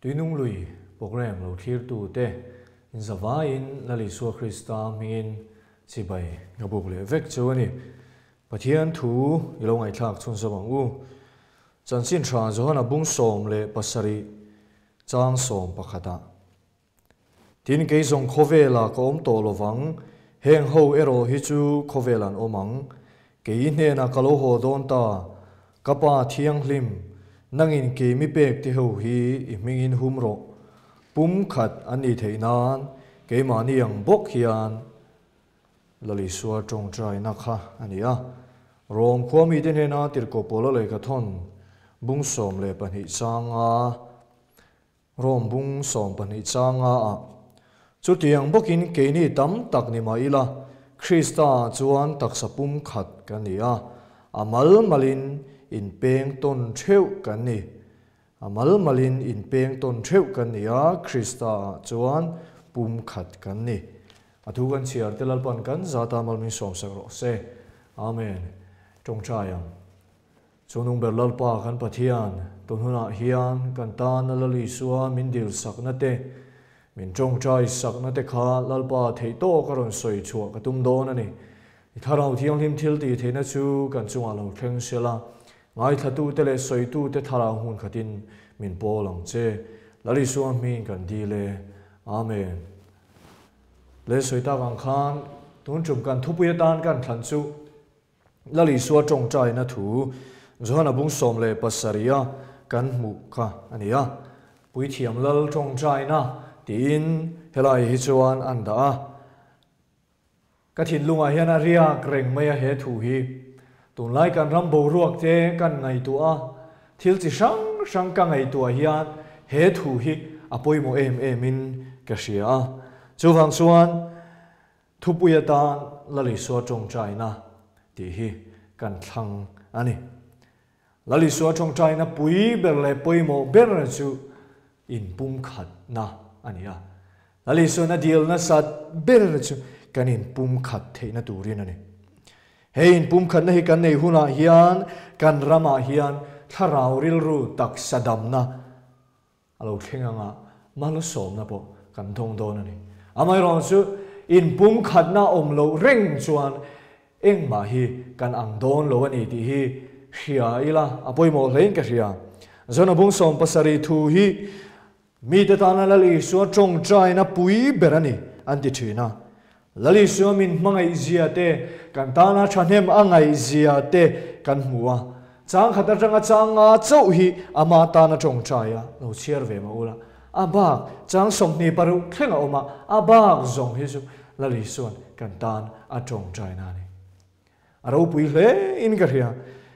Tuinung lui program lo thlirtute inzavaiin Lal Isua Krista hmingin chibai ka buk leh vek chu a ni. Pathian thu i lo ngaihthlak chhunzawm ang u. Chanchin tha Johana bung 17 chang 11 ah. Tin kei zawng khawvelah ka awm tawh lovang, heng ho erawh hi chu khawvel an awm ang. Kei i hnenah ka lo haw dawn ta, ka Pa Thianghlim, nangin kei mi pek te ho hi i hmingin hum rawh. Pum khat an nih theih nan keimahni ang bawk hian Lal Isua tawngtaina kha a ni a. Rom khua mite hnena tirhkoh Paula lehkha thawn bung 12 changa Rom bung 12 changa ah chutiang bawkin keini tam tak ni mah ila Krista ah chuan taksa pum khat kan ni a, a mal malin inpeng tawn theuh kan ni. A mal malin inpeng tawn theuh kan ni a, Krista ah chuan pum khat kan ni. A thu kan chhiar te Lalpan kan zata mal min sawmsak rawh se. Amen. Tawngtai ang. Chunung ber Lalpa kan Pathian, tun hunah hian kan tana Lal Isua min dil sakna te, min tawngtai sakna te kha Lalpa theih tawk a rawn sawi chhuah ka tum dawn a ni. I Thlarau Thianghlim thil tih theihna chu kan chungah lo thleng sel a, ngaithlatute leh sawitute thlarau hmun khatin min pawl ang che. Lal Isua hming kan dil e. Amen. Le sawi tak ang khan tun tum kan thupui atan kan thlan chu Lal Isua tawngtaina thu Johana bung 17 a kan hmuh kha a ni a. Puithiam Lal tawngtaina tiin helai hi chuan an dah a. Ka thinlungah hian a riak reng mai a he thu hi. Tunlai kan ram boruak te kan ngaihtuah a, thil chi hrang hrang ka ngaihtuah hian he thu hi a pawimawh em em in ka hria a. Chuvang chuan Thupui atan Lal Isua tawngtaina tih hi kan thlang a ni. Lal Isua tawngtaina pui ber leh pawimawh ber chu inpumkhatna a ni a. Lal Isuan a dil nasat ber chu kan inpumkhat theihna turin a ni. He inpumkhatna hi kan nei hunah hian kan ramah hian thlarau rilru taksa damna A lo thleng anga malsawmna pawh kan dawng dawn a ni. Amaherawhchu chu inpumkhatna awm loh reng chuan engmah hi kan ang dawn lo a ni tih hi hria ila a pawimawh hlein ka hria. Zona bung 17 thu hi mite tana Lal Isua tawngtaina pui ber a ni an ti thin a. Lal Isua min hmangaihzia te, kan tana thahnem a ngaihzia te kan hmu a. Chang khat atanga chang nga chauh hi ama tana tawngtai a lo chhiar ve mah ula. A bak chang 26 thleng a awm a, a bak zawng hi chu Lal Isua'n kan tan a tawngtai na a ni. A ropui hle in ka hria.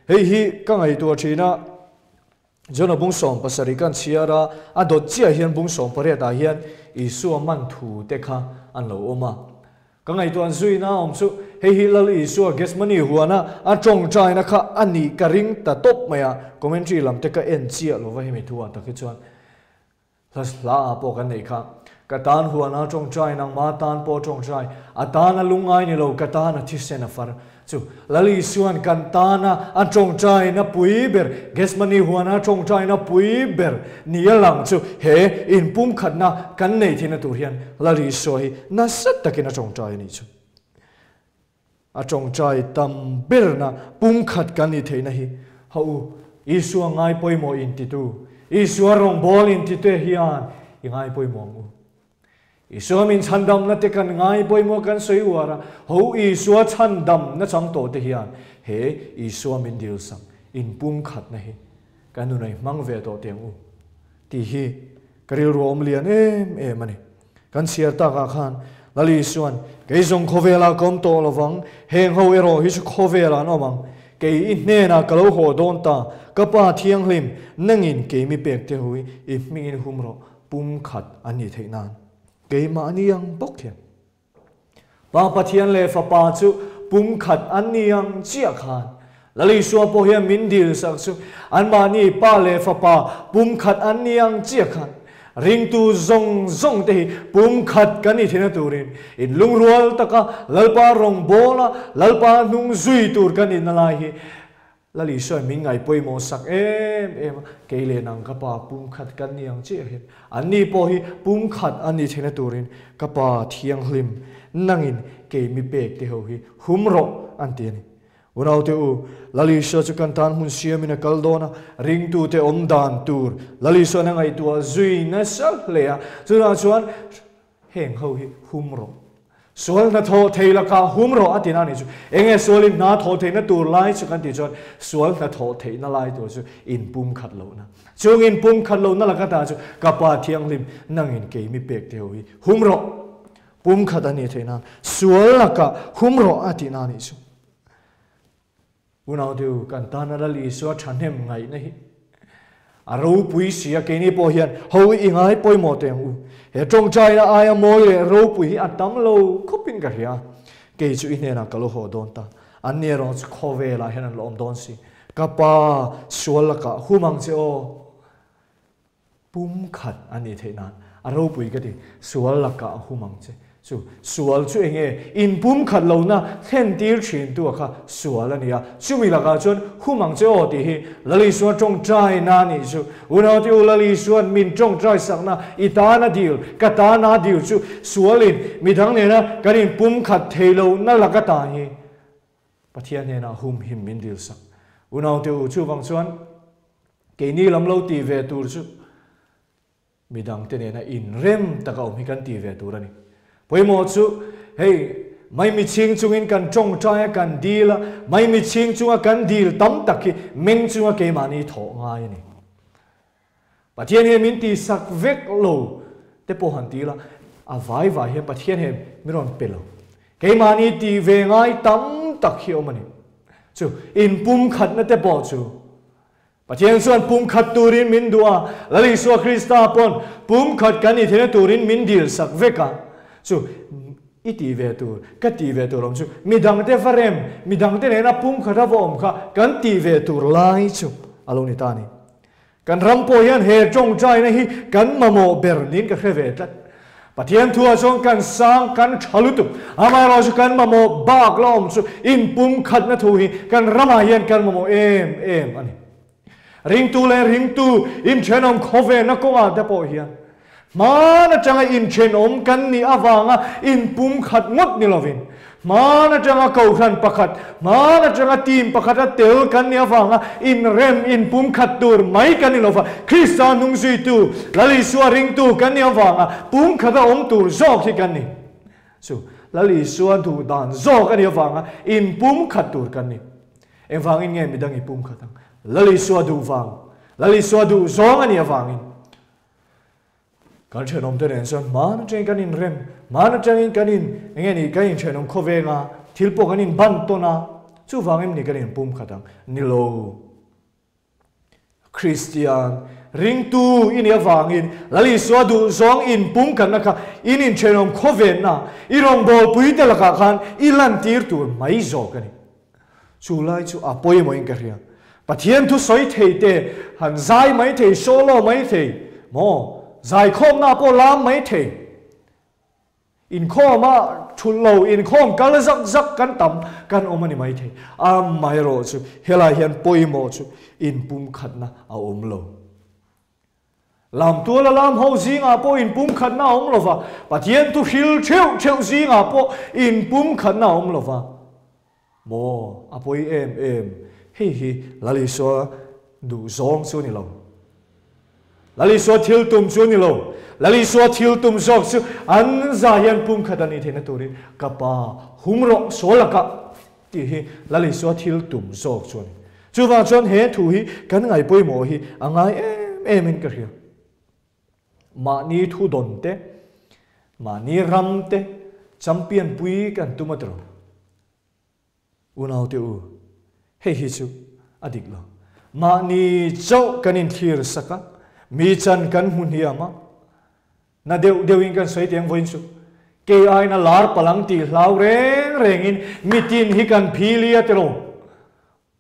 Hei hi ka ngaihtuah thin a. Jona bung 17 kan chhiar a, a dawt chiah hian bung 18 ah hian Isua man thu te kha an lo awm a. Ka ngaihtuah zuina awm chu hei hi Lal Isua Gethsemane huana a tawngtaina kha a nih ka ring ta tawp mai a, commentary lam te ka en chiah lova hemi thu ah tak hi chuan Hla hla ah pawh kan neih kha. Ka tan huan a tawngtai, nangma tan pawh tawngtai, a tan a lungngai ni lo, ka tan a thisen a far. Chu Lal Isuan kan tana a tawngtaina pui ber, Gethsemane huana a tawngtaina pui ber ni a lang chu he inpumkhatna kan nei theihna tur hian Lal Isua hi nasa takin a tawngtai a nih chu. A tawngtai tam berna pumkhat kan nih theihna hi ha u, Isua ngai pawimawh intitu, Isua rawngbâwl intite hian i ngai pawimawh ang u. Isua min chhandamna te kan ngai pawimawh kan sawi uar a, ha u Isua chhandamna chang tawh te hian he Isua min dilsak inpumkhatna hi kan nunai hmang ve tawh teh ang u tih hi ka rilru a awm lian em em a ni. Kan chhiar takah khan Lal Isuan, Kei zawng khawvelah ka awm tawh lovang, heng ho erawh hi chu khawvelah an awm ang. Kei i hnenah ka lo haw dawn ta, ka Pa Thianghlim, nangin kei mi pek te hui i hmingin hum rawh, pum khat an nih theih nan. Keimahni ang bawk hian. Pa Pathian leh Fapa chu pum khat an ni ang chiah khan. Lal Isua pawh hian min dil sak chu anmahni Pa leh Fapa pum khat an ni ang chiah khan. Ringtu zawng zawng te hi pum khat kan ni theihna turin in lungrual taka Lalpa rawngbawla Lalpa hnung zui tur kan inna lai hi. Lal Isua in min ngai pawimawh sak em em a, kei leh nang ka Pa pumkhat kan ni ang chiah hian anni pawh hi pumkhat an ni theihna turin ka Pa thianghlim nangin kei mi pek te ho hi hum rawh an ti a ni. Unaute u, Lal Isua chu kan tan hmun siamin a kal dawn a, ringtute awm dan tur Lal Isua'n a ngaihtuah zui nasa hle a, chutah chuan heng ho hi hum rawh. Sual hna thawh thei lakah hum rawh a ti na a nih chu. Enge sualin hna thawh theihna tur lai chu kan tih chuan sual hna thawh theihna lai tur chu inpumkhat lohna. Chung inpumkhat lohna laka ta chu ka Pa Thianghlim nangin kei mi pek te ho hi hum rawh. Pumkhat a nih theih nan sual lakah hum rawh a tih na a nih chu. Unaute kan tana Lal Isua thahnem ngaihna hi a ropui si a, keini pawh hian ho i ngai pawimawh teh ang u. He tawngtaina aia mawi leh ropui hi a tam lo khawpin ka hria. Kei chu i hnenah ka lo haw dawn ta. An ni erawh chu khawvelah hian an la awm dawn si. Ka pa, sual lakah hum ang che aw. Pumkhat a nih theih nan a ropui ka ti, sual lakah a hum ang che. Chu sual chu eng nge? In pumkhat lohna thlen tir thin tu a kha sual a ni a, chumi lakah chuan hum ang che aw tih hi Lal Isua tawngtaina a nih chu. Unaute u, Lal Isua'n min tawngtai sakna i tan a dil, ka tan a dil chu sualin midang nena kan in pumkhat thei lohna laka ta hi Pathian hnenah hum him min dil sak. Unaute u, chuvang chuan Keini lam lo tih ve tur chu midangte nena inrem taka awm hi kan tih ve tur a ni. Pawimawh chu hei maimi chhing chungin kan tawngtai a, kan dil a, maimi chhing chunga kan dil tam tak hi meng chunga keimahni thawh ngai a ni. Pathian hian min tihsak vek lo te pawh han ti la, a vai vai hian Pathian hian min rawn pe lo. Keimahni tih ve ngai tam tak hi awm a ni. Chu inpumkhatna te pawh chu Pathian chuan pumkhat turin min duh a, Lal Isua Krista pawn pumkhat kan ni theihna turin min dilsak vek a. Chu i tih ve tur, ka tih ve tur awm chu midangte va rem, midangte nena pumkhat a va awm kha kan tih ve tur lai chu a lo ni ta a ni. Kan ram pawh hian he tawngtaina hi kan mamawh ber niin ka hre ve tlat. Pathian thuah chuan kan sang, kan tha lutuk. Amaherawhchu chu kan mamawh bak la awm chu inpumkhatna thu hi kan ramah hian kan mamawh em em a ni. Ringtu leh ringtu inthenawm khawvelna kawngah te pawh hian hman atanga inthenawm kan nih avanga inpumkhat ngawt ni lovin Hmaan atanga kohhran pakhat, hmaan atanga team pakhata tel kan nih avanga inrem, inpumkhat tur mai kan ni lova, Krista hnungzuitu, Lal Isua ringtu kan nih avanga pumkhata awm tur zawk hi kan ni. Chu Lal Isua duh dan zawk a nih avanga inpumkhat tur kan ni. Engvangin nge midang i pumkhat ang? Lal Isua duh vang, Lal Isua duh zawng a nih avangin. Kan thenawmte nen chuan hmaan atangin kan inrem, hmaan atangin kan in, enge ni, kan inthenawm khawveng a, thil pawh kan inban tawn a, chuvang em ni kan inpum khat ang? Ni lo. Kristian, ringtu i nih avangin Lal Isua duh zawng inpum khatna kha in inthenawm khawvenna, i rawngbawlpui te lakah khan i lantir tur mai zawk a ni. Chu lai chu a pawimawhin ka hria. Pathian thu sawi thei te, han zai mai thei, solo mai thei, maw? Zaikhawmna pawh lam mai thei. Inkhawma thulh lo, inkhawm kal zak zak kan tam kan awm a ni mai thei. Amaherawh chu helai hian pawimawh chu inpumkhatna a awm lo. Lamtuala lam ho zingah pawh inpumkhatna a awm lo va, Pathian thu hril theuh theuh zingah pawh inpumkhatna a awm lo va. Maw, a pawi em em, hei hi Lal Isua duh zawng chu a ni lo. Lal Isua thil tum chu a ni lo. Lal Isua thil tum zawk chu an za hian pumkhat a nih theihna turin ka Pa hum rawh sual lakah tih hi Lal Isua thil tum zawk chu a ni. Chuvang chuan he thu hi kan ngaih pawimawh hi a ngai em em in ka hria. Mahni thu dawn te, mahni ram te champion pui kan tum a tiro. Unau te u, hei hi chu a dik lo. Mahni chauh kan inthlir sak a, mi chan kan hmu hniam a, Na deuh deuhin kan sawi teng vawiin chu kei aiin a lar palang tih hlau reng rengin mitin hi kan phili a tilo.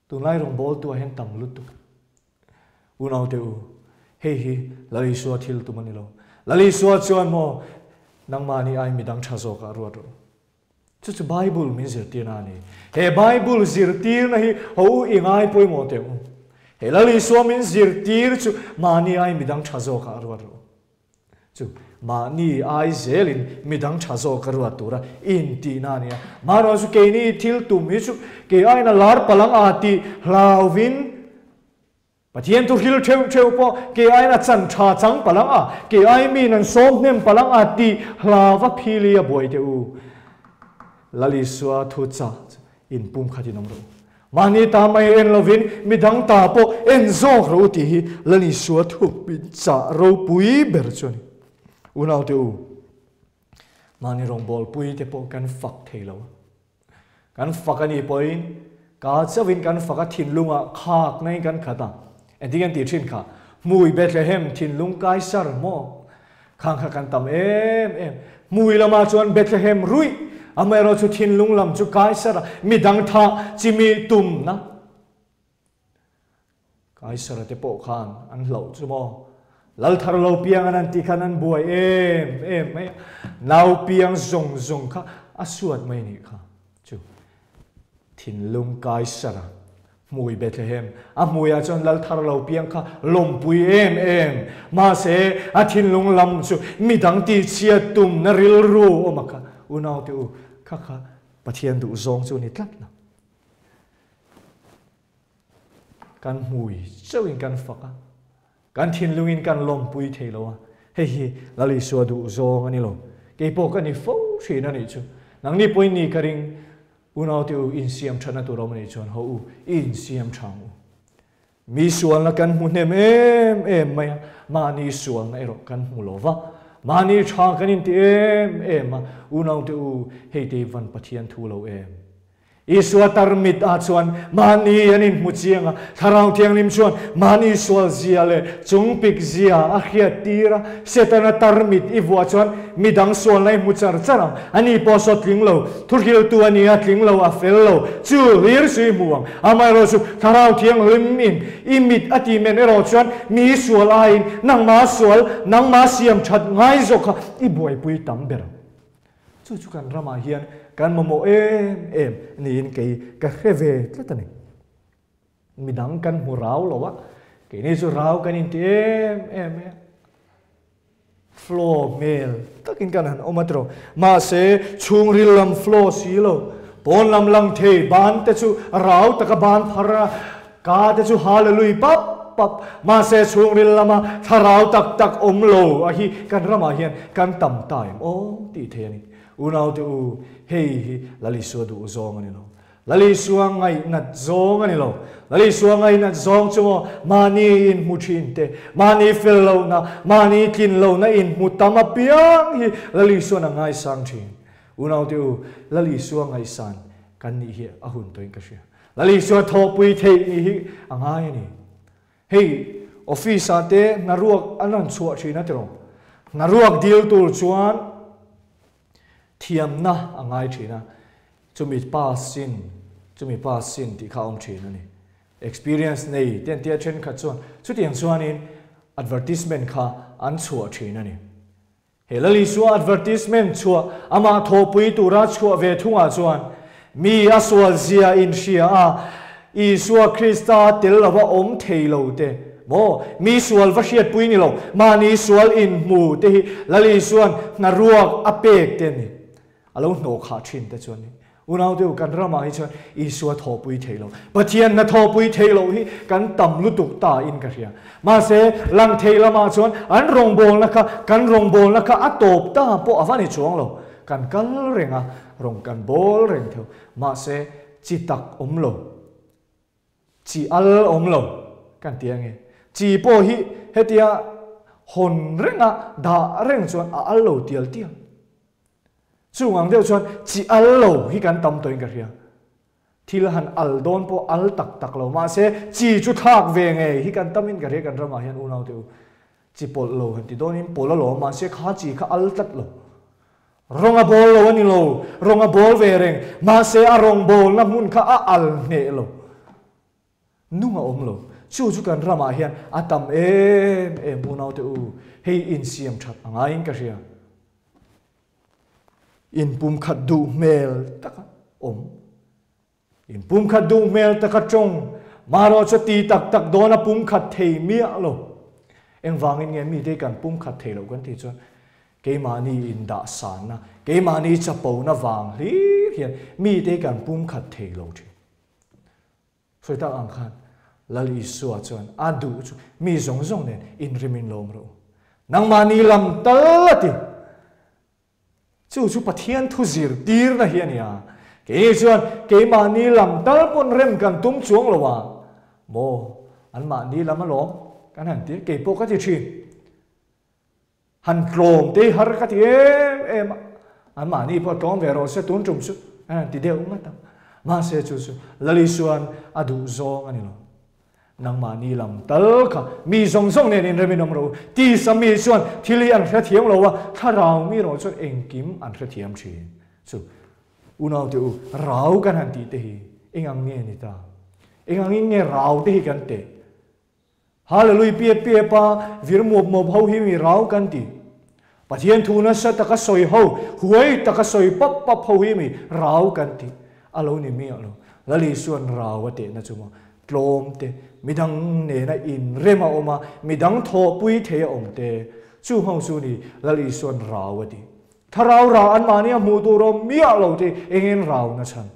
Tunlai rawngbawltu ah hian tam lutuk. Unaute u, hei hi Lal Isua thil tum a ni lo. Lal Isua chuan maw nangmahni ai midang tha zawkah ruat rawh. Chu chu Bible min zirtirna a ni. He Bible zirtirna hi ho u i ngai pawimawh teh u. He Lal Isua min zirtir chu mahni ai midang tha zawkah a ruat rawh u. Chu mahni ai zelin midang tha zawk a ruat tura intihna a ni a. Mahrawn chu keini thil tum hi chu kei aiin a lar palang a tih hlauvin Pathian thu hril theuh theuh pawh kei aiin a chan tha chang palang a, kei ai miin an sawm hnem palang a tih hlava phili a buai teh u. Lal Isua thu chah chu in pum khatin awm rawh u. Mahni ta mai en lovin midang ta pawh en zawk rawh u tih hi Lal Isua thu min chah ropui ber chu a ni. Unaute u, mahni rawngbawlpui te pawh kan fak thei lo a. Kan fak a nih pawhin ka chauhin kan fak a thinlungah khak naiin kan khat a. Engtin kan tih thin kha? Hmui Bethlehem thinlung Kaisar maw? Khang kha kan tam em em. Hmui lamah chuan Bethlehem ruih, amaherawhchu thinlung lam chu Kaisar a midang thah chimi tumna. Kaisara te pawh khan an hlauh chu maw? Lal thar lo piang an an tih khan an buai em em mai a, nau piang zawng zawng kha a suat mai nih kha. Chu thinlung Kaisara hmui Bethlehem a hmuiah chuan lal thar lo piang kha lawmpui em em. Mahse a thinlung lam chu midang tihchhiat tumna rilru awm a kha. Unaute u, kha kha Pathian duhzawng chu a ni tlat lo. Kan hmui chauhin kan fak a, kan thinlungin kan lawmpui thei lo a, hei hi Lal Isua duh zawng a ni lo. Kei pawh ka ni fo thin a nih chu. Nangni pawhin ni ka ring, unaute u insiam thatna tur awm a nih chuan haw u, i insiam tha ang u. Mi sualna kan hmu hnem em em mai a, mahni sualna erawh kan hmu lo va, mahni tha kan inti em em a, unaute u hei te van Pathian thu lo em? Isua tarmit ah chuan mahni an inhmu chiang a, Thlarau Thianghlim chuan mahni sual zia leh chungpik zia a hriat tir a, Setana tarmit i vuah chuan midang sualna i hmu char char ang, ani pawh saw tling lo, thuhriltu a ni a, tling lo, a fel lo, chu hlir chu i hmu ang. Amaherawh chu Thlarau Thianghlim in i mit a ti men erawh chuan mi sual aiin nangmah sual, nangmah siam that ngai zawk kha i buaipui tam ber ang. Chu chu kan ramah hian kan mamawh em em niin kei ka hre ve tlat a ni. Midang kan hmu rau lo a, keini chu rau kan inti em em mai a. Flow hmel takin kan han awm a tiraw. Mahse, chhungril lam flow si lo, pawn lam lang thei ban te chu rau taka ban phar a, Ka te chu hallelui pap pap, mahse chhungril lama thlarau tak tak awm lo a hi kan ramah hian kan tam ta em aw tih thei a ni. Unaute u, hei hi Lal Isua duh zawng a ni lo. Lal Isua ngaihnat zawng a ni lo. Lal Isua ngaihnat zawng chu maw mahni inhmu thin te, mahni fel lohna, mahni tlin lohna inhmu tam apiang hi Lal Isuan a ngaisang thin. Unaute u, Lal Isua ngaihsan kan nih hi a hun tawhin ka hria. Lal Isua thawhpui theih ni hi a ngai a ni. Hei office ah te hnaruak an rawn chhuah thin a tiraw? Hnaruak dil tur chuan thiamna a ngai thin a, chumi pass in, chumi pass in tih kha a awm thin a ni. Experience nei te an tia thenkhat chuan chutiang chuanin advertisement kha an chhuah thin a ni. He Lal Isua advertisement chhuah amah thawhpui tura chhuah ve thungah chuan mi a sual zia inhria a, Isua Krista tel lova awm thei lo te maw, mi sual va hriatpui ni lo, mahni sual inhmu te hi Lal Isua'n hnaruak a pek te a ni. A lo hnawh khah thin te chuan Unau deuh kan ramah hi chuan Isua thawhpui theih loh, Pathian hna thawhpui theih loh hi kan tam lutuk ta in ka hria. Mahse, lang thei lamah chuan an rawngbawlna kha kan rawngbawlna kha a tawp ta pawh a va ni chuang lo. Kan kal reng a, rawng kan bawl reng theuh. Mahse, chi tak awm lo. Chi al awm lo kan ti ange. Chi pawh hi hetia hawn renga dah reng chuan a al lo tial tial. Chung ang deuh chuan chi al lo hi kan tam tawhin ka hria. Thil han al dawn pawh al tak tak lo mahse chi chu thlak ve ngei hi kan tamin ka hria kan ramah hian unaute u. Chi pawlh lo han ti dawnin pawlh alawm mahse kha chi kha al tlat lo. Rawng a bawl lo a ni lo, rawng a bawl ve reng, mahse a rawng bawlna hmun kha a al hneh lo. Nung a awm lo. Chu chu kan ramah hian a tam em em unaute u, hei insiam that a ngaiin ka hria. Inpumkhat duh hmel taka awm. Inpumkhat duh hmel taka tawng. Marawh chu ti tak tak dawn a pumkhat thei miah lo. Engvangin nge mite hi kan pumkhat thei loh kan tih chuan keimahni indahsanna, keimahni chapona vang hlir hian mite hi kan pumkhat thei lo thin. Sawi tak ang khan Lal Isua chuan a duh chu mi zawng zawng nen inrimin lawm rawh u. Nangmahni lam tal a ti. Chu chu Pathian thu zirtirna hi a ni a. Keini chuan keimahni lam tal pawn rem kan tum chuang lo a. Maw, anmahni lam alawm kan han ti a, kei pawh ka ti thin. Han tlawm te hi har ka ti em em a, anmahni pawh tlawm ve rawh se tun tum chu an han ti deuh ngat a. Mahse chu chu Lal Isua'n a duh zawng a ni lo. Nangmahni lam tal kha mi zawng zawng nen inremin awm rawh u. Tisa mi chuan thil hi an hrethiam lo a, thlarau mi erawh chuan engkim an hrethiam thin. Chu unaute u, rau kan han tih te hi eng ang nge ni ta? Eng angin nge rau te hi kan teh? Hallelui piap piap a, vir muap muap ho hi mi rau kan ti. Pathian thu nasa taka sawi ho, huai taka sawi pap pap ho hi mi rau kan ti. A lo ni miah lo. Lal Isua'n rau a tehna chu maw tlawm te, midang nena inrem a awm a, midang thawhpui thei a awm te, chu ho chu ni Lal Isua'n rau a ti. Thlarau rah anmahni a hmuh tur awm miah lo te engin rau na chhan.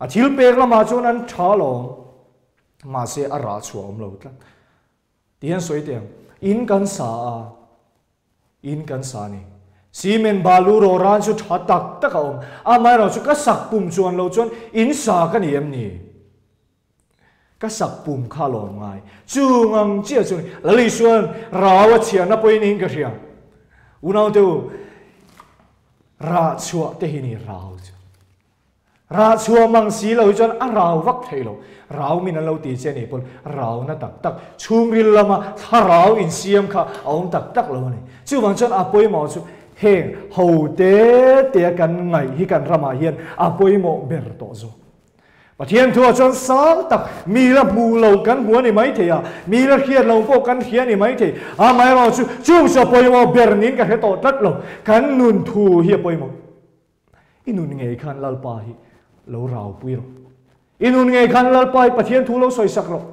A thil pek lamah chuan an tha lawm. Mahse a rah chhuah awm lo tlat. Ti hian sawi teh ang, in kan sa a, in kan sa a ni. Cement balu rawh ran chu tha tak tak a awm, amaherawh chu ka sak pum chuan lo chuan in sa ka ni em ni? Ka sak pum kha lawm ngai. Chung ang chiah chu ni. Lali chuan rau a chhiarna pawhin in ka hria. Unaute u, rah chhuah te hi ni rau chu. Rah chhuah mang si lo hi chuan a rau vak thei lo. Rau min an lo ti che ni pawn rau na tak tak, chhungril lama thlarau insiam kha a awm tak tak lo a ni. Chuvang chuan a pawimawh chu heng ho te te a kan ngaih hi kan ramah hian a pawimawh ber tawh zawk. Pathian thuah chuan sang tak mi la hmuh lo kan hmu a ni maithei a, mi la hriat lo pawh kan hria a ni maithei. Amaherawhchu chung chu a pawimawh ber niin ka hre tawh tlat lo. Kan nun thu hi a pawimawh. I nun ngei khan Lalpa hi lo raupui rawh. I nun ngei khan Lalpa hi Pathian thu lo sawisak rawh.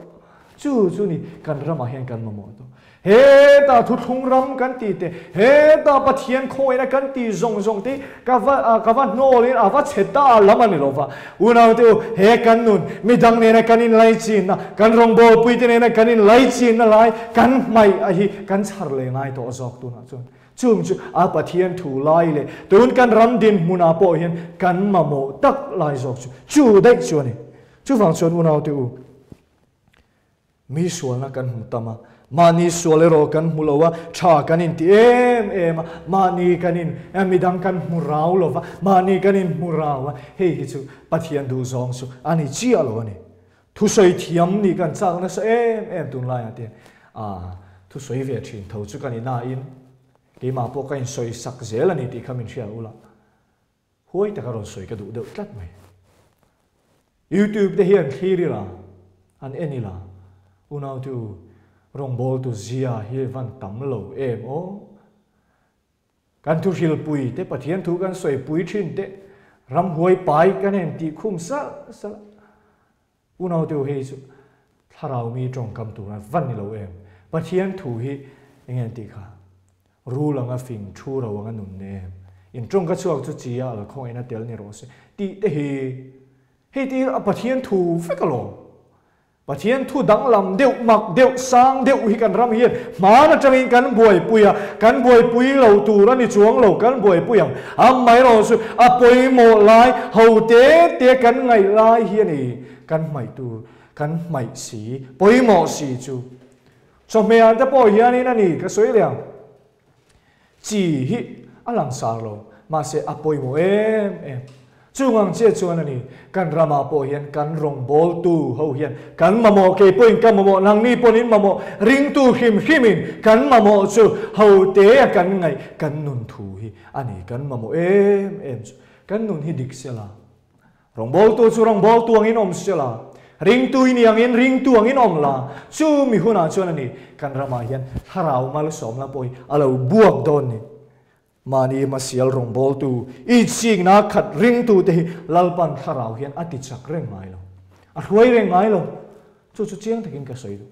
Chu chu ni kan ramah hian kan mamawh tawh. Hetah thuthlung ram kan ti te, hetah Pathian khawina kan ti zawng zawng te ka va ka va hnawlin a va chhe ta lam a ni lo va. Unaute u, he kan nun midang nena kan inlaichinna, kan rawngbawlpuite nena kan inlaichinna lai kan hmaih a hi kan chhar leh ngai tawh zawk tunah chuan. Chung chu a Pathian thu lai leh tun kan ram dinhmunah pawh hian kan mamawh tak lai zawk chu chu daih chu a ni. Chuvang chuan unaute u, mi sualna kan hmu tam a, mahni sual erawh kan hmu lo a, tha kan inti em em a, mahni kan in, midang kan hmu rau lo va, mahni kan inhmu rau a, hei hi chu Pathian duhzawng chu a ni chiah lo a ni. Thusawi thiam nih kan chak nasa em em tunlaiah te a thusawi ve thin tho chu ka ni nain keimah pawh ka insawi sak zel a ni tih kha min hria ula huai taka rawn sawi ka duh deuh tlat mai. YouTube te hian thlir ila an en ila unautu rawngbawltu zia hi van tam lo em aw. Kan thuhrilpui te, Pathian thu kan sawipui thin te, ramhuai pai kan en tih khum salh salh a. Unaute u hei chu thlarau mi tawngkam tur a va ni lo em. Pathian thu hi eng nge tih kha? Rul anga fing, thu ro anga nun nem. In tawngka chhuak chu chi a al khawngaihna tel ni rawh se tih te hi hei ti a Pathian thu vek alawm. Pathian thu danglam deuh, mak deuh, sang deuh hi kan ram hian hman atangin kan buaipui a, kan buaipui lo tur a ni chuang lo, kan buaipui ang. Amaherawh chu a pawimawh lai, ho te te kan ngaih lai hi a ni, kan hmaih tur, kan hmaih si, pawimawh si chu. Chawhmeh ah te pawh hianin a ni, ka sawi leh ang. Chi hi a langsar lo, mahse a pawimawh em em. Chung ang chiah chuan a ni, kan ramah pawh hian kan rawngbawltu ho hian kan mamawh, kei pawhin ka mamawh, nangni pawhin in mamawh, ringtu hrim hrimin kan mamawh chu ho te a kan ngaih, kan nun thu hi a ni, kan mamawh em em chu. Kan nun hi dik sela, Rawngbawltu chu rawngbawltu angin awm sela, ringtu i ni angin ringtu angin awm la, chu mi hunah chuan a ni, kan ramah hian thlarau malsawmna pawh hi a lo buak dawn ni. Mahni hmasial rawngbawltu, itsikna khat ringtute hi Lalpan thlarau hian a ti chak reng ngai lo. A hruai reng ngai lo. Chu chu chiang takin ka sawi duh.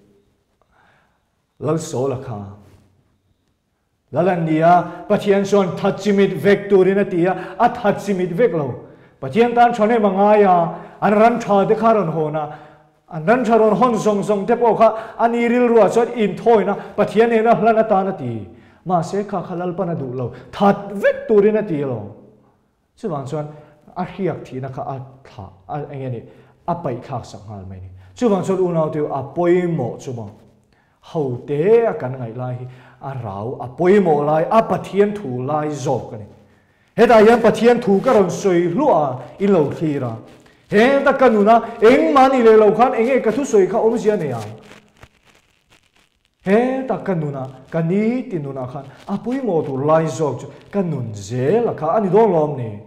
Lalsawla kha Lal an ni a, Pathian chuan that chimit vek turin a ti a, a that chimit vek lo. Pathian tan thahnem a ngai a, an ran tha te kha a rawn hawn a, an ran tha rawn hawn zawng zawng te pawh kha a ni rilruah chuan inthawina Pathian nena hlan atan a ti. Mahse kha kha Lalpan a duh lo, that vek turin a ti lo. Chuvang chuan a hriak thihna kha a thlah, a eng nge ni, a paih thlak sak nghal mai a ni. Chuvang chuan unaute a pawimawh chu maw, ho te a kan ngaih lai hi a rau, a pawimawh lai, a Pathian thu lai zawk a ni. Hetah hian Pathian thu ka rawn sawi hluah a, in lo thlir a. Heta ka nuna engmah ni leh lo khan eng nge ka thusawi kha awmzia nei ang? Heta ka nuna, ka ni ti nunah khan a pawimawh tur lai zawk chu ka nun zel a kha a ni dawn lawm ni?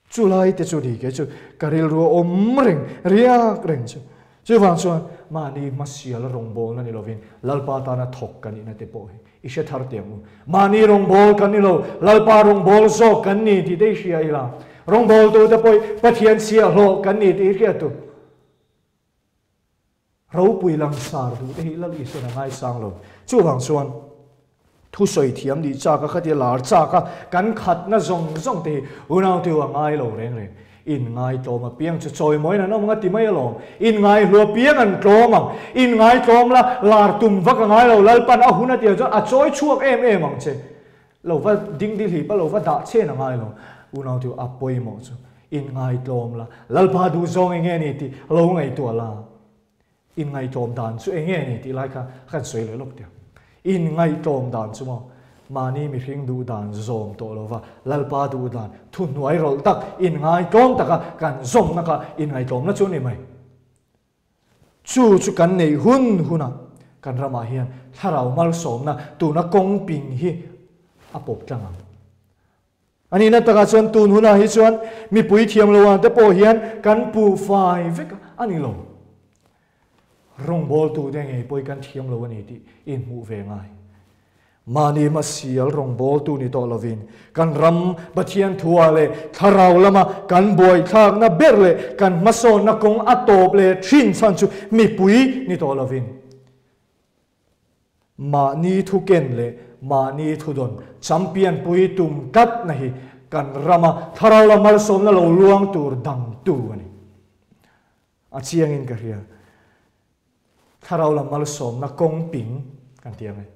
Chu lai te chu ni ke chu ka rilru a awm reng, riak reng chu. Chuvang chuan mahni hmasial rawngbawlna ni lovin Lalpa tana thawk ka nihna te pawh hi i hre thar teh ang u. Mahni rawngbâwl kan ni lo, Lalpa rawngbâwl zawk kan ni tih te i hria ila. Rawngbâwltute pawh Pathian chhiahhlawh kan ni tih i hriat tu. Ropui langsar duh te hi Lal Isuan a ngaisang lo. Chuvang chuan thusawi thiam nih chak a, khatia lar chak a, kan khatna zawng zawng te hi unau teu a ngai lo reng reng. Inngai tlawm apiang chu chawimawiin an awm ang a ti mai alawm. Inngai hlu apiang an tlawm ang. Inngai tlawm la, lar tum vak a ngai lo, Lalpan a hun a tih ang chuan a chawi chhuak em em ang che. Lo va dingdi hlip a, lo va dah chen a ngai lo. Unau teu a pawimawh chu. Inngaihtlawm la, Lalpa duhzawng eng nge ni tih lo ngaihtuah la. Inngaihtlawm dan chu eng nge ni tih lai kha kan sawi leh lawk teh. Inngaihtlawm dan chu maw mahni mihring duh dan zawm tawh lova Lalpa duh dan thuhnuai rawlh tak inngaihtlawm taka kan zawmna kha inngaihtlawmna chu a ni mai. Chu chu kan neih hun hunah kan ramah hian thlarau malsawmna tuna kawng ping hi a pawp tlang ang. A nihna takah chuan tun hunah hi chuan mipui thiam lo ang te pawh hian kan puh fai vek a ni lo. Rawngbawltute ngei pawh hi kan thiam lo a ni tih inhmuh ve ngai. Mahni hmasial rawngbawltu ni tawh lovin kan ram Pathian thuah leh thlarau lama kan buaithlakna ber leh kan hmasawnna kawng a tawp leh thin chhan chu mipui ni tawh lovin mahni thuken leh mahni thudawn champion pui tum tlatna hi kan rama thlarau lam malsawmna lo luang tur dangtu a ni. A chiangin ka hria. Thlarau lam malsawmna kawng ping kan ti ang e.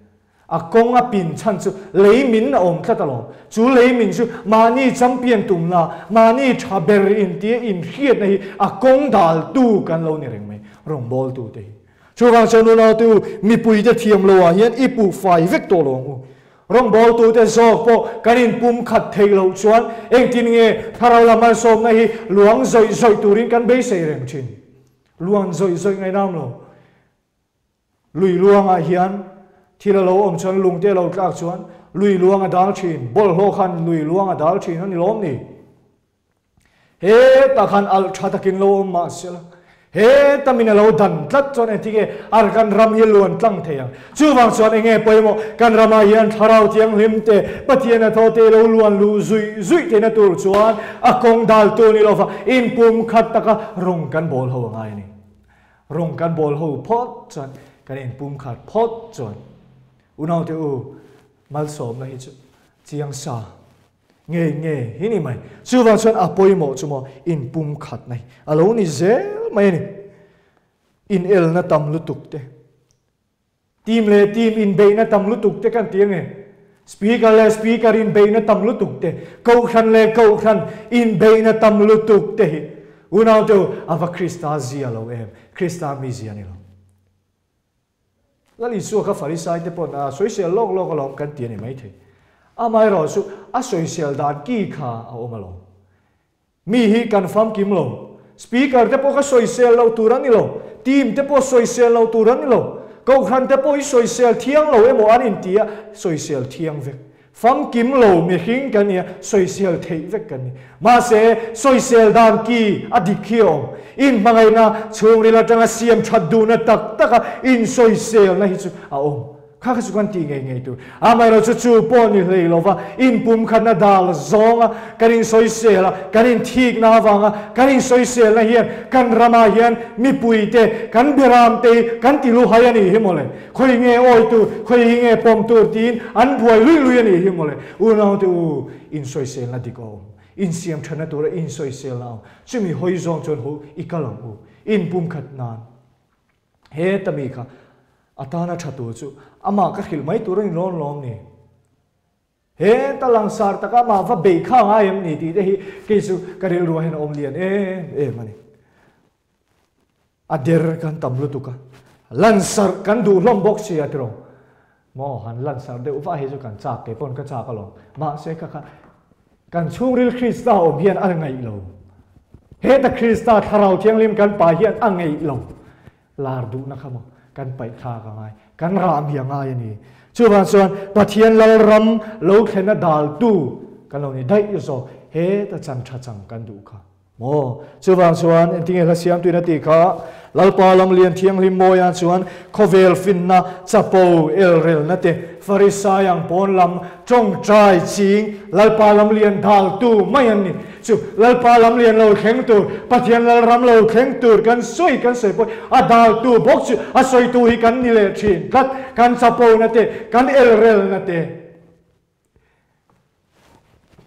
A kawng a pin chhan chu lei min a awm tlat alawm. Chu lei min chu mahni champion tumna, mahni tha ber intia inhriatna hi a kawng daltu kan lo ni reng mai, rawngbawltute hi. Chuvang chuan unautu mipuite thiam loah hian i puh fai vek tawh lo ang u. Rawngbawltute zawk pawh kan inpumkhat theih loh chuan engtin nge thlarau lam malsawmna hi luang zawih zawih turin kan beisei reng thin? Luang zawih zawih ngainam lo. Lui luangah hian thil a lo awm chuan lungte a lo tlak chuan lui luang a dal thin, bawlhhlawh khan lui luang a dal thin a ni lawm ni? Hetah khan alh tha takin lo awm mah se la, heta min a lo dan tlat chuan engtin nge ar kan ram hi luan tlang thei ang? Chuvang chuan eng nge pawimawh? Kan ramah hian Thlarau Thianghlim te, Pathian a thaw te lo luan luh zuih zuih theihna tur chuan a kawng daltu ni lova inpum khat taka rawng kan bawl ho a ngai a ni. Rawng kan bawl ho phawt chuan kan inpum khat phawt chuan unaute u malsawmna hi chu chiang sa Nge nge hi ni mai. Chuvang chuan a pawimawh chu maw in pum khat mai a lo ni zel mai a ni. In elna tam lutuk te, team leh team inbeihna tam lutuk te kan ti ange. Speaker leh speaker inbeihna tam lutuk te, kohhran leh kohhran inbeihna tam lutuk te hi unaute u a va Krista zia lo em, Krista mizia ni lo. Lal Isua kha Farisai te pawn a sawisel lawk lawk alawm kan ti a ni maithei. Amaherawh chu a sawisel dan ki kha a awm alawm. Mi hi kan famkim lo. Speaker te pawh kha sawisel loh tur an ni lo. Team te pawh sawisel loh tur an ni lo. Kohhran te pawh hi sawisel thiang lo emaw an inti a, sawisel thiang vek. Famkim lo mihring kan nia, sawisel theih vek kan ni. Mahse, sawisel dan ki a dik hi a awm. Inhmangaihna chhungril atanga siam that duhna tak taka insawiselna hi chu a awm. Kha kha chu kan tih ngei ngei tur. Amaherawhchu chu pawh ni hlei lova inpumkhatna dal zawnga kan insawisel a, kan inthikna avanga kan insawiselna hian kan ramah hian mipuite, kan beramte hi kan ti luhai a nih hi mawle. Khawi nge awi tur, khawi hi nge pawm tur tiin an buai luih luih a nih hi mawle. Unaute u, insawiselna dik a awm. Insiam thatna tura insawiselna a awm. Chumi hawi zawng chuan ho i kal ang u. Inpumkhat nan. Heta mi kha a tana tha tur chu amah ka hrilh mai tur a ni lawn lawm ni? Heta langsar taka amah va bei kha ngai em ni tih te hi kei chu ka rilruah hian a awm lian em em a ni. A der kan tam lutuk a, lansarh kan duh hlawm bawk si a tiraw? Maw han lansarh deuh vah hi chu kan chak kei pawn ka chak alawm. Mahse kha kha kan chhungril Krista awm hian a ngaih lo. Heta Krista Thlarau Thianghlim kan pa hian a ngeih lo. Lar duhna kha maw kan paih thlak a ngai, kan rah mi a ngai a ni. Chuvang chuan Pathian Lalram lo thlenna daltu kan lo ni daih zawk. Heta chan tha chang kan duh kha. Maw? Chuvang chuan engtinge hla siamtuin a tih kha, Lalpa lamlian thianghlim mawiah chuan khawvel finna, chapo, elrelna te, Farisai ang pawn lam tawngtai ching Lalpa lamlian daltu mai an ni. Chu Lalpa lamlian lo thleng tur, Pathian Lalram lo thleng tur kan sawi kan sawi pawh a daltu bawk chu a sawitu hi kan ni leh thin tlat, kan chapona te, kan elrelna te.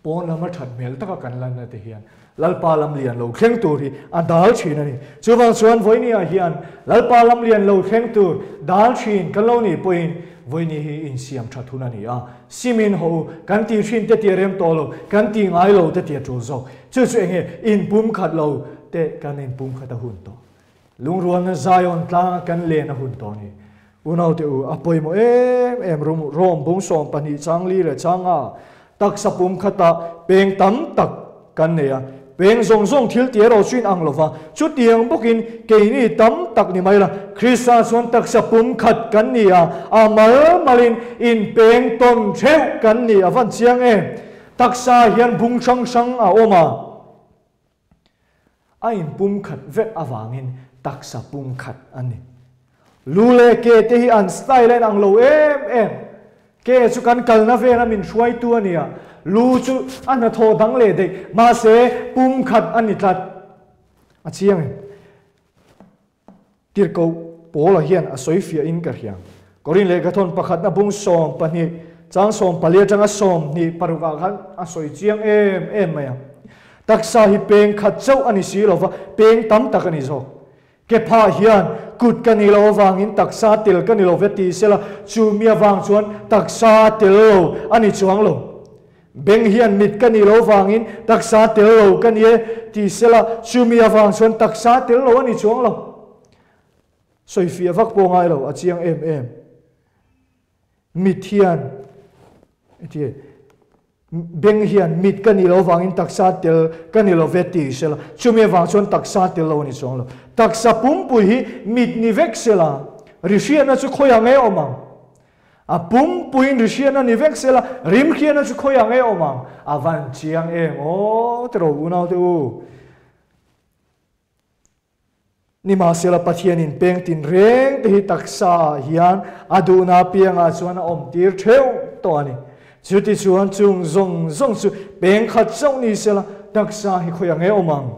Pawn lama that hmel taka kan lanna te hian Lalpa lam lian lo thleng tur hi a dal thin a ni. Chuvang chuan vawinia hian Lalpa lam lian lo thleng tur dal thin kan lo nih pawhin vawini hi insiam that hun a ni a. Simin ho u, kan tih hrin te tia rem tawh lo, kan tih ngai lo te tia tul zawk. Chu chu enge inpumkhat lo te kan inpumkhat a hun tawh. Lungrualna Zion tlanga kan len a hun tawh a ni. Unaute u, a pawimawh em em rum Rom bung 12 chang li leh chang a, taksa pum khatah peng tam tak kan nei a, peng zawng zawng thil ti erawh chu inang lo va, chutiang bawkin keini tam tak ni mai la, Krista chuan taksa pum khat kan ni a, a mal malin inpeng tawn theuh kan ni a van chiang em? Taksa hian bung hrang hrang a awm a. A inpumkhat vek avangin taksa pumkhat a ni. Lu leh ke te hi an style a inang lo em em. Ke chu kan kalna vela min hruaitu a nia, lu chu a hnathawh dang leh daih, mahse pumkhat a ni tlat. A chiang em? Tirhkoh Paula hian a sawi fiahin ka hria. Korin lehkhathawn pakhatna bung 12, chang 14 atanga 26 ah khan a sawi chiang em em mai a. Taksa hi peng khat chauh a ni si lova, peng tam tak a ni zawk. Kepha hian kut ka ni lo avangin taksa tel ka ni lo ve ti sela, chu mi avang chuan taksa tel lo a ni chuang lo. Beng hian mit ka nih lo vangin taksa tel lo ka ni e ti sela, chumi avang chuan taksa tel lo a ni chuang lo. Sawifiah vak pawh ngai lo, a chiang em em. Mit hian, eti, beng hian mit ka nih lo vangin taksa tel ka ni lo ve ti sela, chumi avang chuan taksa tel lo a ni chuang lo. Taksa pumpui hi mit ni vek sela, ri hriatna chu khawiah nge awm ang? A pumpuiin ri hriatna ni vek sela, rim hriatna chu khawiah nge awm ang? A van chiang em aw ti rawh unaute u. Nimahsela Pathianin peng tin reng te hi taksa ah hian a duhna apiangah chuan a awm tir theuh tawh a ni. Chuti chuan chung zawng zawng chu peng khat chauh ni sela taksa hi khawiah nge awm ang?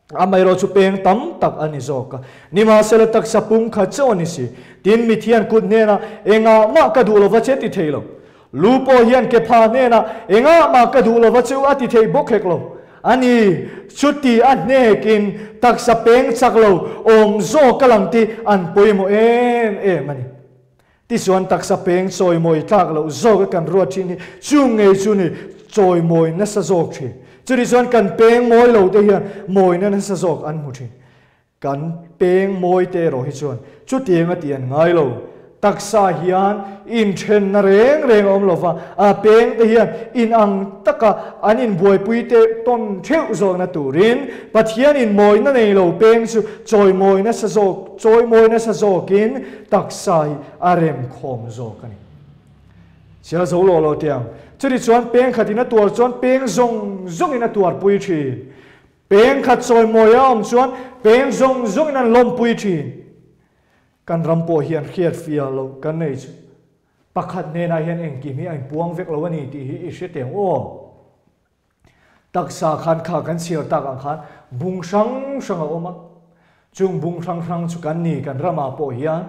Amaherawh chu peng tam tak a ni zawk a, nimahsela taksa pum khat chauh a ni si. Tin, mithian kut hnenah engah mah ka duh lova che ti thei lo. Lu pawh hian kepha hnenah engah mah ka duh lova cheu a ti thei bawk hek lo. A ni, chuti a hnekin taksa peng chak lo awm zawk a lang tih an pawimawh em em a ni. Tichuan taksa peng chawimawi tlak loh zawk a kan ruat thin hi chung ngei chu ni chawimawi nasa zawk thin. Chutih chuan kan peng mawi lo te hian mawina nasa zawk an hmu thin. Kan peng mawi te erawh hi chuan chutiang a tih an ngai lo. Taksa hian inthenna reng reng a awm lo va, a peng te hian inang taka an inbuaipui te tawn theuh zawkna turin Pathianin mawina nei lo peng chu chawimawi nasa zawk chawimawi nasa zawkin taksa hi a rem khawm zawk a ni. Chhiar zo lo lo tiang. Chuti chuan peng khatin a tuar chuan peng zawng zawngin a tuarpui thin. Peng khat chawimawi a awm chuan peng zawng zawngin an lawmpui thin. Kan ram pawh hian hriat fiah loh kan nei chu. Pakhat hnenah hian engkim hi a inpuang vek lo a ni tih hi i hre teh ang aw. Taksa khan kha kan chhiar tak ang khan bung hrang hrang a awm a. Chung bung hrang hrang chu kan ni kan ramah pawh hian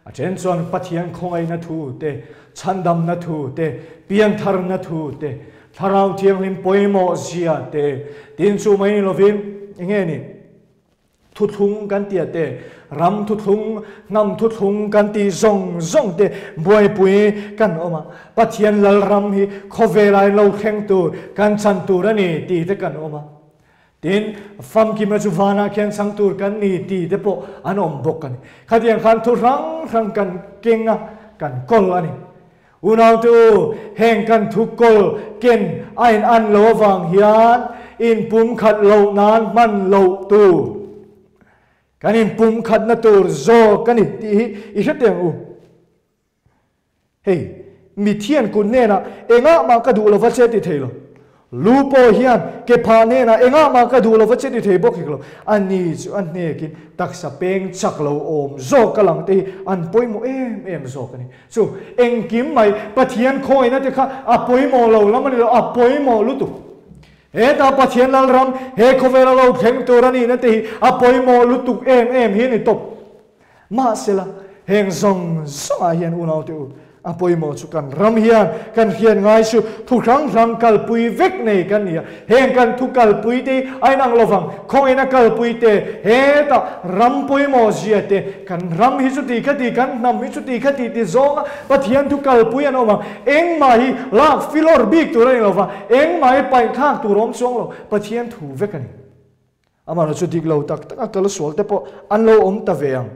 a then chuan Pathian khawngaihna thu te, chhandamna thu te, piantharna thu te, Thlarau Thianghlim pawimawh zia te, tin chu mai ni lovin enge ni? Thuthlung kan tia te, ram thuthlung, hnam thuthlung kan tih zawng zawng te buaipui kan awm a. Pathian Lalram hi khawvela in lo thleng tur, kan chan tur a ni tih te kan awm a. Tin, famkimna chu vanah khian chang tur kan ni tih te pawh an awm bawk a ni. Khatiang khan thu hrang hrang kan keng a, kan kawl a ni. Unaute u, heng kan thu kawl ken a in an lo avang hian in pumkhat loh nan hman loh tur, kan in pumkhatna tur zawk a ni tih hi i hre teh ang u. Hei, mithian kut hnenah engah mah ka duh lova che ti thei lo. Lu pawh hian ke phah hnenah engah mah ka duh lova che ti thei bawk hek lo. A ni chu a hnekin taksa peng chak lo awm zawk a lang te hi an pawimawh em em zawk a ni. Chu engkim mai Pathian khawina te kha a pawimawh lo lam a ni lo, a pawimawh lutuk. Hetah Pathian Lalram he khawvela lo thleng tur a nihna te hi a pawimawh lutuk em em hi a ni tawp. Mahsela, heng zawng zawngah hian unaute u, a pawimawh chu kan ram hian kan hriat ngai chu thu hrang hrang kalpui vek nei kan ni a. Heng kan thu kalpui te hi a inang lovang, khawngin a kalpui te, hetah ram pawimawh zia te, kan ram hi chuti khati, kan hnam hi chuti khati ti zawnga Pathian thu kalpui an awm ang. Engmah hi lak filawr bik tur a ni lova, engmah hi paihthlak tur a awm chuang lo, Pathian thu vek a ni. Amaherawhchu chu dik lo tak taka kal sual te pawh an lo awm ta ve ang.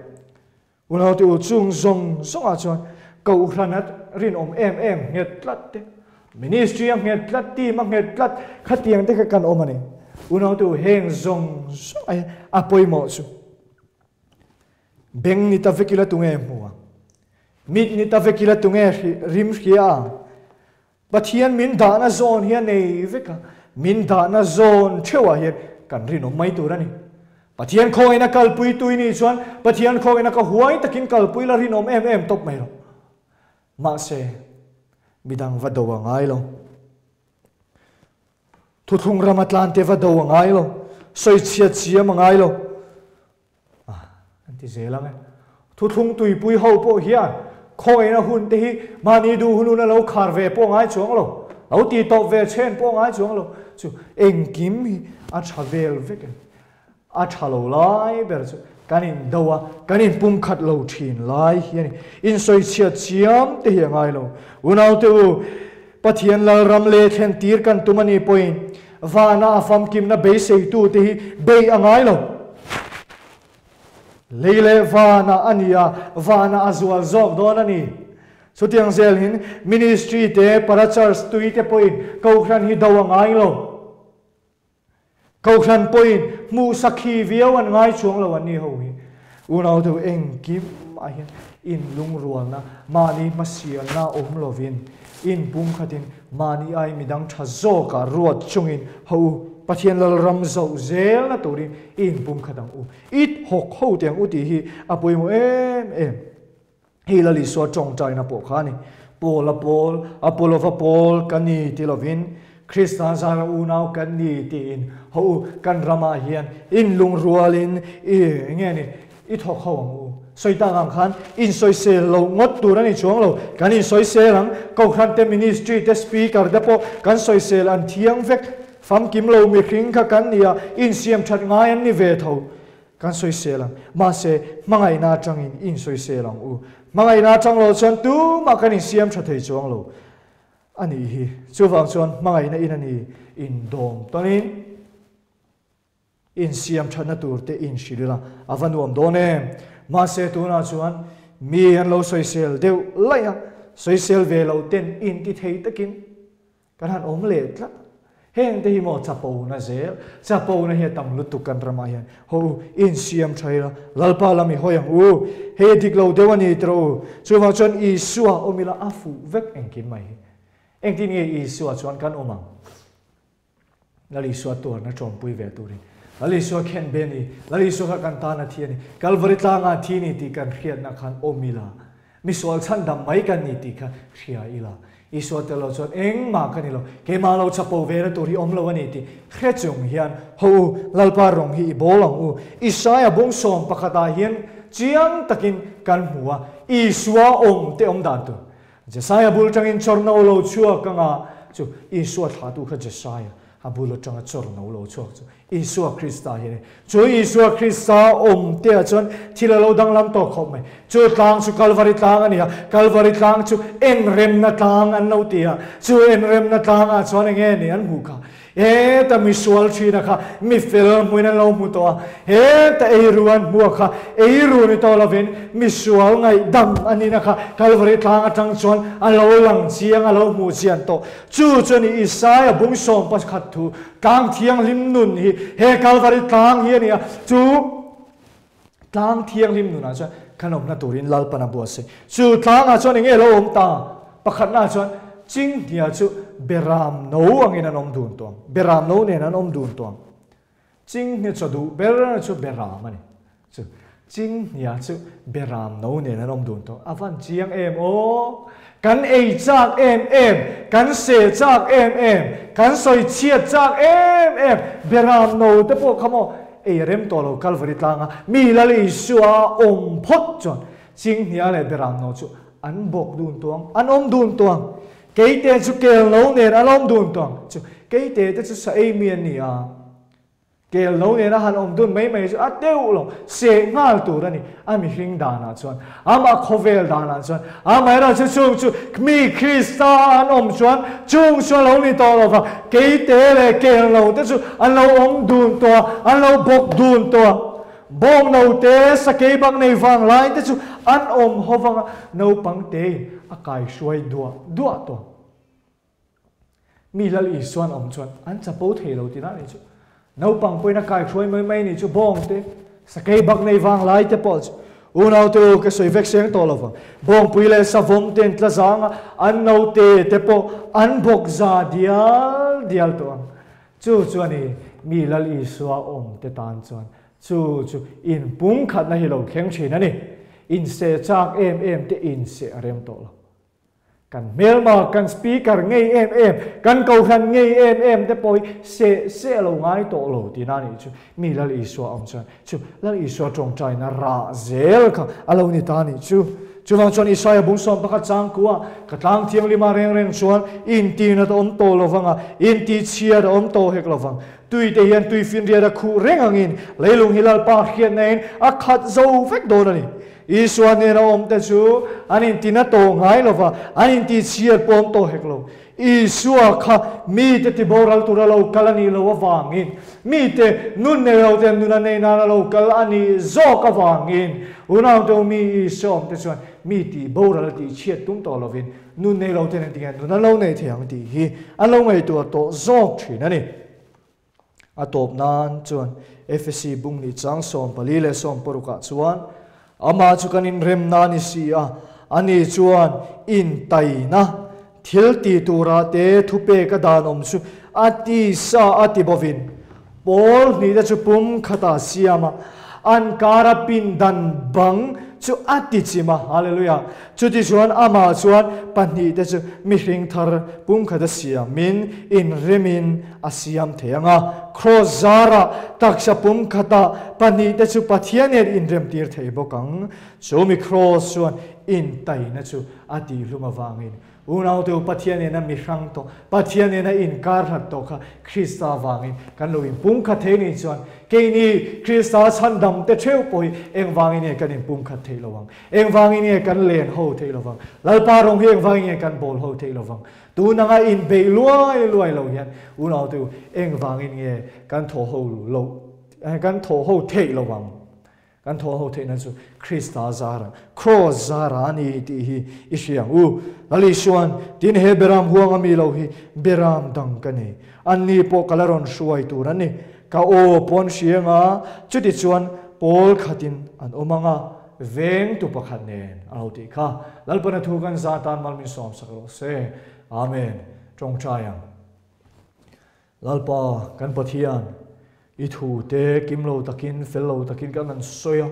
Unaute u chung zawng zawngah chuan Kohhran a rinawm em em nghet tlat te, Ministry a nghet tlat, team a nghet tlat khatiang te kha kan awm a ni. Unaute u heng zawng zawngah hian a pawimawh chu beng ni ta vek ila tunge hmu ang, mit ni ta vek ila tunge rim hria ang, Pathian min dahna zawn hi a nei vek a, min dahna zawn theuhah hian kan rinawm mai tur a ni. Pathian khawngin a kalpui tui nih chuan Pathian khawngin a ka huai takin kalpui la rinawm em em tawp mai rawh. Mahse, midang va do a ngai lo. Thuthlung rama tlante va do a ngai lo. Sawichhiat siam a ngai lo. An ti zel ang e. Thuthlung tuipui ho pawh hian khawngaihna hun te hi mahni duh hun hun a lo khar ve pawh ngai chuang lo, lo ti tawp ve chhen pawh ngai chuang lo chu engkim hi a tha vel vek a ni. A tha lo lai ber chu kan indo a, kan inpumkhat lo thin lai hi a ni. Insawichhiat chiam te hi a ngai lo. Unaute u, Pathian Lalram leh thlen tir kan tum a nih pawhin vana a famkimna beiseitute hi bei a ngai lo. Lei leh vana a ni a, vana a zual zawk dawn a ni. Chutiang zelin ministry te, para-church tui te pawhin Kohhran hi do a ngai lo. Kohhran pawhin hmuh sakhi viau an ngai chuang lo an ni ho hi. Unau deuh engkim ah hian inlungrualna, mahni hmasialna awm lovin, inpumkhatin mahni ai midang tha zawkah ruat chungin ho u, Pathian Lalram zoh zelna turin i inpumkhat ang u, i thawk ho teh ang u tih hi a pawimawh em em. Hei Lal Isua tawngtaina pawh kha a ni. Paul a pawl, Apollo-va pawl ka ni ti lovin, Krista zara unau kan ni tiin ho u, kan ramah hian inlungrualin i nge ni, i thawk ho ang u. Sawi tak ang khan insawisel lo ngawt tur a ni chuang lo. Kan insawisel ang, Kohhran te, Ministry te, Speaker te pawh kan sawisel an thiang vek. Famkim lo mihring kha kan ni a, insiam that ngai an ni ve tho. Kan sawisel ang. Mahse, hmangaihna atangin i insawisel ang u. Hmangaihna atang lo chuan tumah kan insiam tha thei chuang lo a nih hi. Chuvang chuan hmangaihna in a ni indawm tawnin insiam thatna tur te inhrilh ila a va nuam dawn em. Mahse, tunah chuan mi an lo sawisel deuh laih a, sawisel ve lo ten inti thei takin Kan han awm leh tlat. Heng te hi maw chapona zel, chapona hi a tam lutuk kan ramah hian. Haw u, insiam tha ila, Lalpa lam i hawi ang u. Hei a dik lo deuh a ni tiraw u. Chuvang chuan Isua awm ila a fuh vek engkim mai hi. Engtin nge Isua chuan kan awm ang? Lal Isua tuarna tawmpui ve turin. Lal Isua khen be ni, Lal Isua kha kan tan a thi a ni, Kalvari tlangah a thi ni tih kan hriatna khan awm ila. Misual chhandam mai kan ni tih kha hria ila. Isua tel lo chuan engmah ka ni lo, keimah lo chapo ve na tur hi awm lo a ni tih hre chung hian haw u, Lalpa rawng hi i bawl ang u. Isaia bung 11 ah hian chiang takin kan hmu a, Isua awm te awm dan tur. Jesaia bul tangin chawrno lo chhuak anga chu Isua thlahtu kha Jesaia a bul atanga chawrno lo chhuak chu Isua Krista hi a ni. Chu Isua Krista awm te ah chuan thil a lo danglam tawh khawp mai. Chu tlang chu Kalvari tlang a ni a, Kalvari tlang chu enremna tlang an lo ti a, chu enremna tlang ah chuan enge ni an hmuh kha? Heta mi sual thina kha mi fel hmuin an lo hmu tawh a, heta eiru an hmuh a kha eiru ni tawh lovin mi sual ngaihdam a nihna kha Kalvari tlang atang chuan a lo lang chiang a lo hmuh chian tawh. Chu chuan i Isaia bung 11 thu tlang thianghlim nun hi he Kalvari tlang hi a ni a, chu tlang thianghlim nunah chuan kan awmna turin Lalpan a buatsaih. Chu tlangah chuan enge lo awm ta? Pakhatnaah chuan Chinghnia chu Beram no angin an awm dun tawh ang. Beram no nen an awm dun tawh ang. Chinghnia chaw duh ber chu Beram a ni. Chu Chinghnia chu Beram no nen an awm dun tawh. A van chiang em aw! Kan ei chak em em, kan seh chak em em, kan sawi chhiat chak em em, Beram no te pawh kha maw ei rem tawh lo Kalvari tlanga mi Lal Isua a awm phawt chuan Chinghnia leh Beram no chu An bawk dun tuang, an awm dun tuang. Keite chu kel no nen an awm dun tuang. Chu keite te chu sa ei mi an ni a. Kel no nen a han awm dun mai mai chu a deuh lo, seh nghal tur a ni. A mihring danah chuan, amah khawvel danah chuan, amaherawh chu chung chu mi Krista an awm chuan chung chu a lo ni tawh lo va, keite leh kel no te chu an lo awm dun tawh a, an lo bawk dun tawh a. Bawng naute sakei bang nei vang lai te chu an awm ho vang a, naupang tein a kaihruai duah duah tawh. Mi Lal Isuan awm chuan an chapo thei lo tihna a nih chu. Naupang pawhin a kaihruai mai mai a nih chu bawng te, sakei bak nei vang lai te pawh chu unaute u ka sawi vek seng tawh lo vang. Bawngpui leh savawm te an tla zang a, an naute te pawh an bawk za dial dial tawh ang. Chu chu a ni, mi Lal Isua awm te tan chuan chu chu inpumkhatna hi lo thleng thin a ni. Inseh chak em em te inseh a rem tawh lo. Kan hmelma, kan speaker ngei em em, kan kohhran ngei em em te pawh hi seh seh lo ngai tawh lo tihna a nih chu. Mi Lal Isua awm chuan chu Lal Isua tawngtaina rah zel kha a lo ni ta a nih chu. Chuvang chuan Isaia bung 11 changkua ka tlang thianglima reng reng chuan intinat a awm tawh lo vang a, intihchhiat a awm tawh hek lo vang. Tuite hian tui finriat a khuh reng angin leilung hi Lalpa hriatnain a khat zo vek dawn a ni. Isua hnena awmte chu an intina tawh ngai lo va, an intihchhiat pawh awm tawh hek lo. Isua kha mite tiboral tura lo kal a nih loh avangin, mite nun nei lo ten nun a nei nana lo kal a nih zawk avangin, unaute u mi Isua awmte chuan mi tihboral tih chhiat tum tawh lovin nun nei lo ten engtinge nun an lo nei thei ang tih hi an lo ngaihtuah tawh zawk thin a ni. A tawp nan chuan Efesi bung ni chang 14 leh 16 ah chuan, Amah chu kan inremna a ni si a, ani chuan intaina thil ti tura te thupek a dan awm chu a tisa a ti bovin, pawl hnih te chu pum khatah siam a, an kara pindan bang chu a ti chim a. Hallelujah! Chutichuan amah chuan pahnihte chu mihring thar pumkhat a siamin inremin a siam thei ang a. Kraws zarah taksa pumkhatah pahnihte chu Pathian hian inremtir thei bawk ang. Chu mi kraws chuan intaina chu a tihhlum avangin Unaute u Pathian nena mi hrang tawh, Pathian nena inkar hlat tawh kha Krista avangin kan lo inpumkhat thei nih chuan keini Krista chhandam te theuh pawh hi engvangin nge kan inpumkhat theih lo ang? Engvangin nge kan len ho theih lo vang? Lalpa rawng hi engvangin nge kan bawl ho theih lo vang? Tun anga inbeih luai luai lo hian unaute u engvangin nge kan thawh ho lo kan thawh ho theih lo vang? Kan thawh ho theihna chu Krista zara, Kraws zara a ni tih hi i hria ang u. Lal Isuan, Tin he beram huang a mi lo hi beram dang ka nei. Anni pawh ka la rawn hruai tur an ni. Ka aw pawn hria anga chutichuan pawl khatin an awm anga vengtu pakhat nen a lo tih kha. Lalpana thu kan za tan mal min sawmsak rawh se. Amen. Tawngtai ang. Lalpa, kan Pathian, i thu te kim lo takin, fel lo takin kan han sawi a.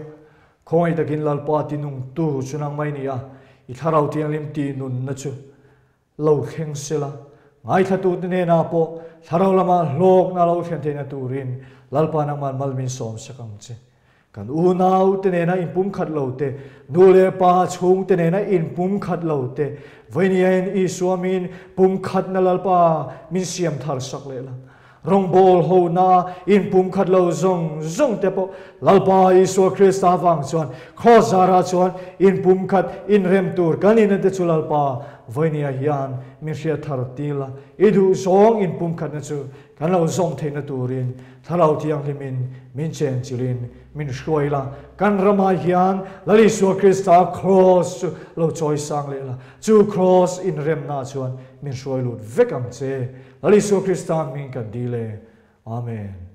Khawngaih takin Lalpa tinungtu chu nang mai ni a. I Thlarau Thianghlim tih nunna chu lo thleng sela, ngaithlatute hnenah pawh Thlarau lama hlawkna lo thlen theihna turin Lalpa nangman mal min sawm sak ang che. Kan unaute nena inpumkhat lo te, nu leh pa chhungte nena inpumkhat lo te, vawinia in Isua min pumkhatna Lalpa min siam thar sak leh la. Rawngbâwl hona inpumkhat lo zawng zawng te pawh Lalpa Isua Krista avang chuan Kraws zarah chuan inpumkhat inrem tur kan inna te chu Lalpa vawinia hian min hriat thar tir la, i duh zawng inpumkhatna chu kan lo zawm theihna turin Thlarau Thianghlimin min chenchilhin min hruai la, kan ramah hian Lal Isua Krista Kraws chu lo chawi sang leh la, chu Kraws inremna chuan min hruai lut vek ang che. Lal Isua Krista hming kan dil e. Amen.